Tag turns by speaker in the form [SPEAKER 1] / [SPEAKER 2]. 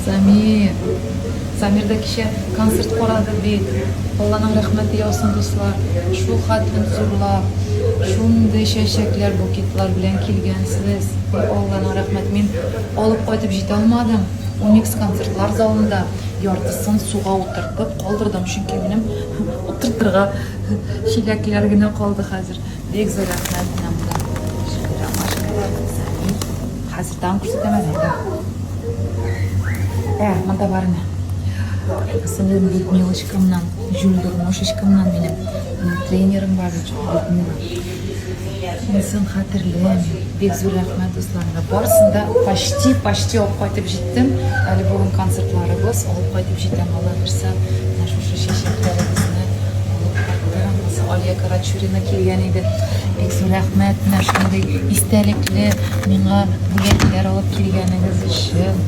[SPEAKER 1] Самир. Самир да кичә концерт карады бит. Алланың рәхмәте яусын, дуслар. Шул хәтлем зурлап, шундый чәчәкләр, букетлар белән килгәнсез. И Алланың рәхмәте. Мин алып кайтып җитә алмадым. Уникс концертлар залында яртысын суга утыртып калдырдым, чөнки минем утыртырга чиләкләр генә калды хәзер. Бик зур рәхмәт менә монда. Ромашкалар, Самир. Хәзер тагын күрсәтәм әле. Ә, монда бар әнә. Сеңлем Людмилочкамнан, Җүлдурмошечкамнан минем тренерым бар бит, Людмила. Шунысын хәтерлим. Бик зур рәхмәт, дуслар. Менә барысын да почти, почти алып кайтып җиттем. Әле бүген концертларыбыз, алып кайтып җитәм, Алла бирсә. Менә шушы чәчәкләребезне алып кайттым. Монысы Алия Карачурина килгән иде. Бик зур рәхмәт, менә шундый истәлекле миңа бүләкләр алып килгәнегез өчен.